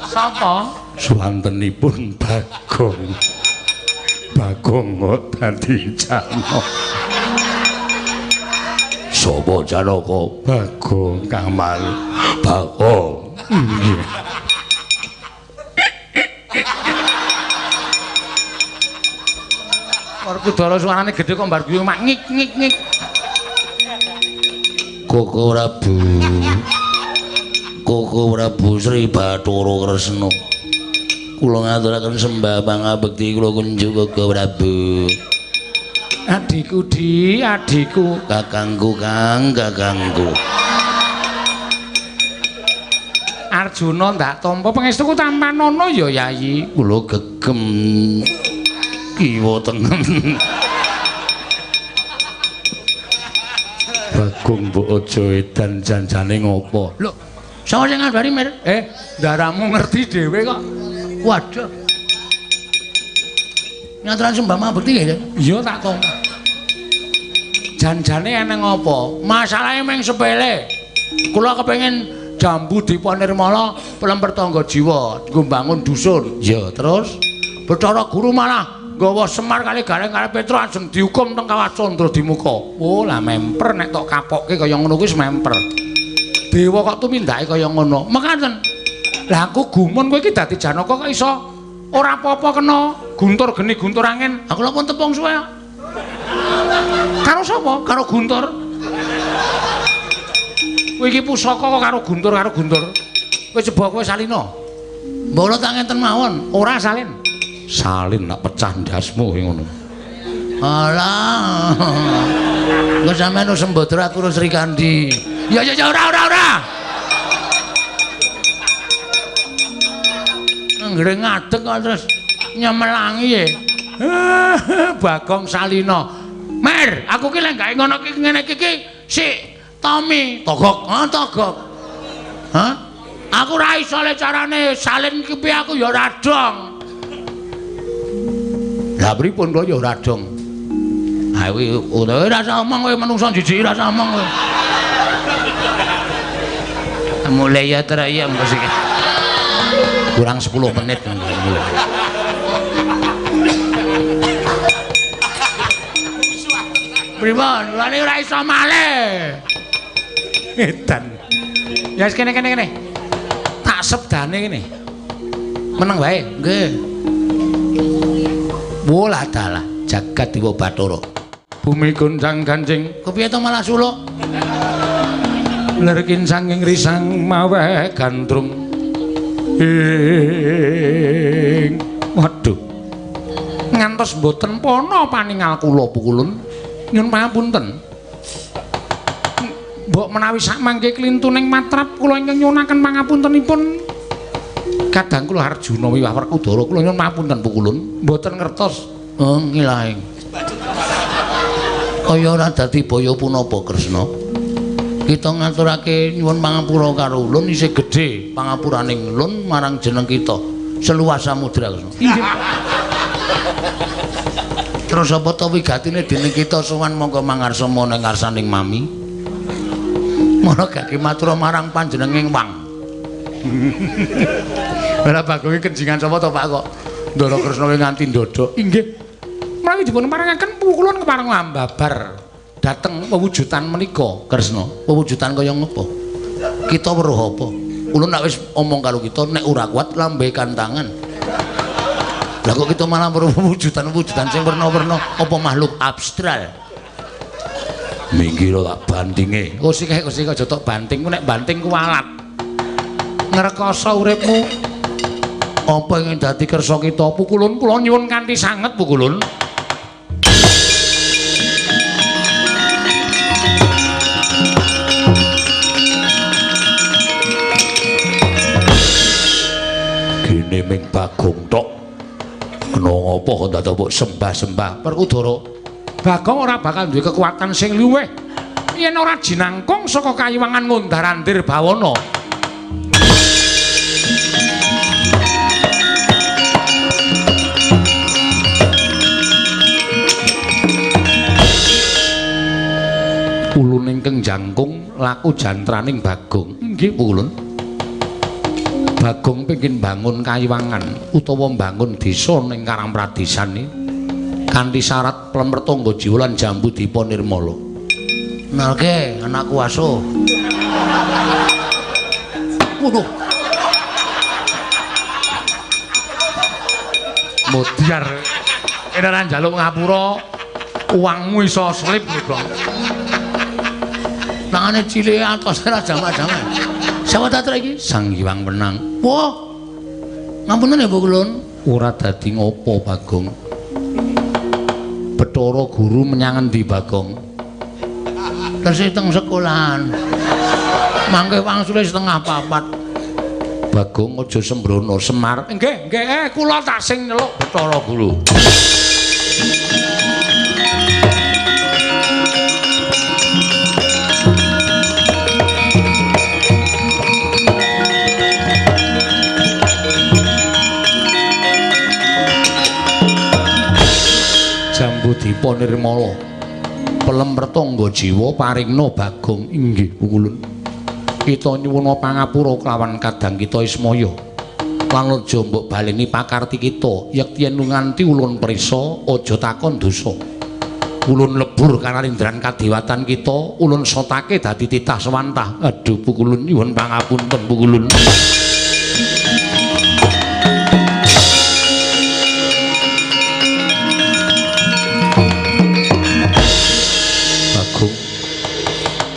Sapa? Suwantenipun Bagong. Bagong kok dadi Janaka. Sapa Janaka? Bagong Kamal. Bagong. Nggih. Werkudara suarane gedhe kok mbar guyu mak ngik ngik ngik. Koko Prabu. Koko Prabu Sri Bathara Kresna. Kula ngaturaken sembah pangabekti kula kunjuk Koko Prabu. Adhiku Di, adhiku, kakangku Kang, kakangku. Arjuna ndak tampa pangestuku tampanana ya Yayi. Kula gegem kiwa tengen. Bagong mbok aja edan janjane ngopo? Lho, sapa sing ngandhani Mir? Ndaramu ngerti dhewe kok. Waduh. Ngaturan sembah pangabekti nggih? Iya tak tampa. Janjane eneng apa? Masalahe mung sepele. Kula kepengin Jambu Dipa Nirmala pelemper tangga jiwa nggo mbangun dusun. Ya, terus Bathara Guru malah nggawa Semar kali Gareng kali Petro ajeng dihukum teng Kawah Candra Dimuka. Oh, lah memper nek tok kapokke kaya ngono kuwi wis memper. Dewa kok tumindake kaya ngono. Mekaten. Lah aku gumun kowe iki dadi Janaka kok iso ora apa-apa kena guntur geni guntur angin. Aku lha pun tepung suwe. Karo sapa? Karo Guntur. Kowe iki pusaka kok karo Guntur karo Guntur. Kowe coba kowe salina. Mbok kula tak ngenten mawon. Ora salin. Salin nak pecah ndasmu ngono. Alah. Engko sampean wis sembodra aku Sri Kandi. Ya ya ya ora ora ora. Anggere ngadeg kok terus nyemelangi e. Bagong Salina. Mer, aku ki lek gawe ngono ki ngene iki ki sik Tommy togok, ha togok. Hah? Aku ora iso le carane salin ki piye aku ya ora dong. Lah pripun kok ya ora dong? Ha kuwi ora usah omong kowe menungso jijik ora usah omong kowe. Mulai ya teraya mesti. Kurang 10 menit mulai. Pripun? Lha ora iso malih. Edan. Ya wis kene kene kene. Tak sebdane kene. Meneng wae. Nggih. Wolah dalah jagat Dewa Bathara. Bumi goncang ganjing. Kepiye to malah suluk? Lerkin sanging risang maweh gandrung. Ing waduh. Ngantos mboten pono paningal kula pukulun. Nyun pangapunten. Mbok menawi sakmangke klintuning matrap kula ingkang nyuwunaken pangapuntenipun. Kadang kula Arjuna wiwah Werkudara kula nyuwun pangapunten pukulun. Mboten ngertos. Oh ngilahing. Kaya ora dadi baya punapa Kresna. Kita ngaturake nyuwun pangapura karo ulun isih gedhe pangapuraning ulun marang jeneng kita seluas samudra Kresna. Inggih. Terus apa to wigatine dening kita sowan monggo mangarsa ning ngarsaning mami. Mara gage matur marang panjenenging wang. Ora bagonge kenjingan sapa to Pak kok Ndara Kresna nganti ndodok. Inggih. Menawi dipun parengaken pukulun kepareng ambabar dhateng pewujudan menika Kresna. Pewujudan kaya ngopo? Kita weruh apa? Ulun nek wis omong karo kita nek ora kuat lambekan tangan. Lah kok kita malah weruh wujudan-wujudan sing werna-werna apa makhluk abstral. Minggir tak bantinge. Kok sik kok sik aja tok banting ku nek banting ku walat. Ngrekoso uripmu. Apa ingin dadi kersa kita pukulun kula nyuwun kanthi sanget pukulun. Gene ming Bagong tok. Kena ngopo kok dadak mbok sembah-sembah Werkudara. Bagong ora bakal duwe kekuatan sing luwih yen ora jinangkung saka kayiwangan ngundar-andir bawana. Ulun ingkang jangkung laku jantraning Bagong. Inggih pukulun. Bagong pengin bangun kayiwangan utawa bangun desa ning Karangpradesan iki kanthi syarat plemer tangga jiwa lan Jambu Dipa Nirmala. Nalke anakku aso. Waduh. Modiar. Kene ora njaluk ngapura. Uangmu iso slip lho, Gong. Tangane cilik atos ora jamak-jamak. Sapa ta iki? Sang Hyang Wenang. Wah. Ngapunten ya, Bu Kulun. Ora dadi ngopo, Bagong. Bathara Guru menyang endi, Bagong? Tesih teng sekolahan. Mangke wangsule 3:30. Bagong aja sembrono, Semar. Nggih, nggih, kula tak sing nyeluk Bathara Guru. Jambudipa Nirmala. Pelem pertangga jiwa paringna Bagong. Inggih, Pukulun. Kita nyuwuna pangapura kelawan kadang kita Ismaya. Lan aja mbok baleni pakarti kita, yekti yen nganti ulun prisa aja takon dosa. Ulun lebur kanalindran kadewatan kita, ulun sotake dadi titah sewantah. Aduh, Pukulun nyuwun pangapunten, Pukulun.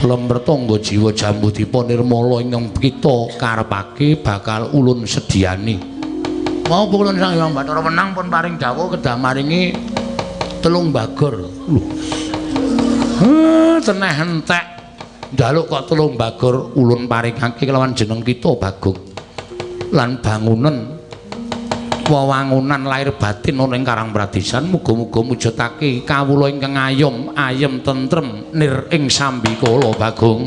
Lember tangga jiwa Jambudipa Nirmala ingkang kita karepake bakal ulun sediani. Mau Pukulun Sang Hyang Bathara Wenang pun paring dawuh kedah maringi 3 bagor. Lho. Teneh entek. Njaluk kok 3 bagor ulun paringake kelawan jeneng kita Bagong. Lan bangunan wewangunan lahir batin ana ing Karang Pradisan muga-muga mujudake kawula ingkang ayom ayem tentrem nir ing sambikala Bagong.